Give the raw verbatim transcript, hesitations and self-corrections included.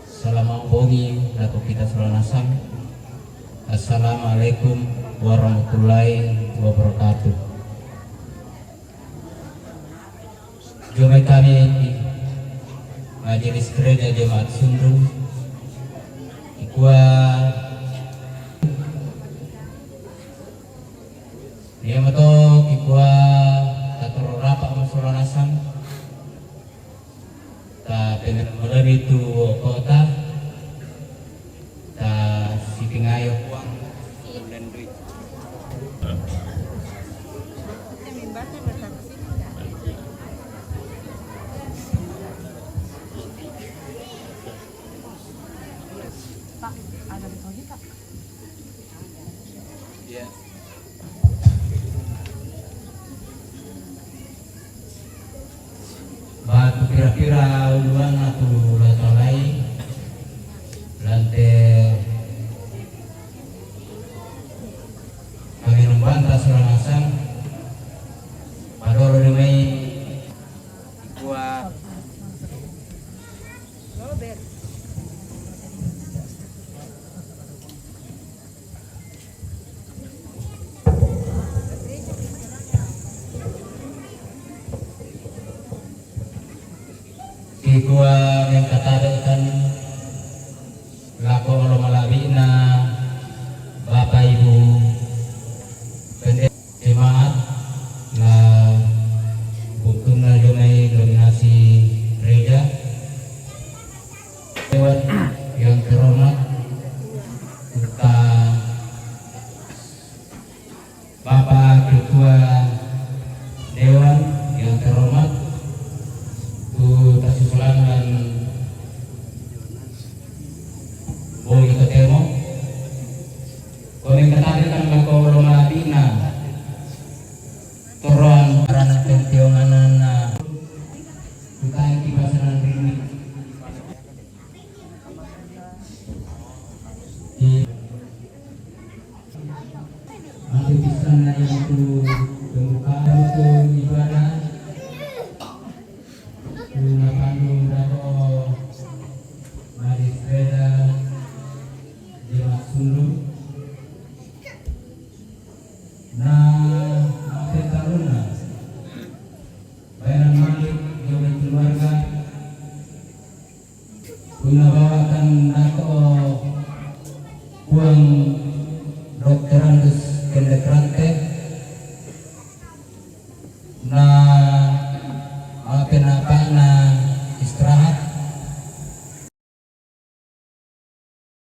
Salama'u bongi lako kita sola nasang. Assalamualaikum warahmatullahi wabarakatuh. Jomai kami Majelis Gereja Jemaat Sundung, kikua, ia mato kikua tatoro rapa' masola nasang, ta pemere moloni tu kota, ta sitingayo Puang. Pak, ada di sini, Pak. Iya. Batu pira-pira uluanna tu la tau lai, lante kami nombanta sola nasang, padolo di mai kua. Kikua mengkatabekan lako olo mala'bi'na Bapak Ibu Pendeta jemaat, na bukunna jomai dominasi gereja, lewat yang terhormat, serta Bapak Ketua Dewan yang terhormat, tu tasusulangan boi totemo. Kone katabekan lako olo mala'bi'na, toroan rana pentionganana, kutai kipasanan rini. Di Mati pisanna yaitu pembukaan rukun ibadah, guna pandu dako Majelis Gereja Jemaat Sundung, na mate taruna bayanan malik jomai keluarga, guna bawakan dako Puang Doktorandus Kendekrante,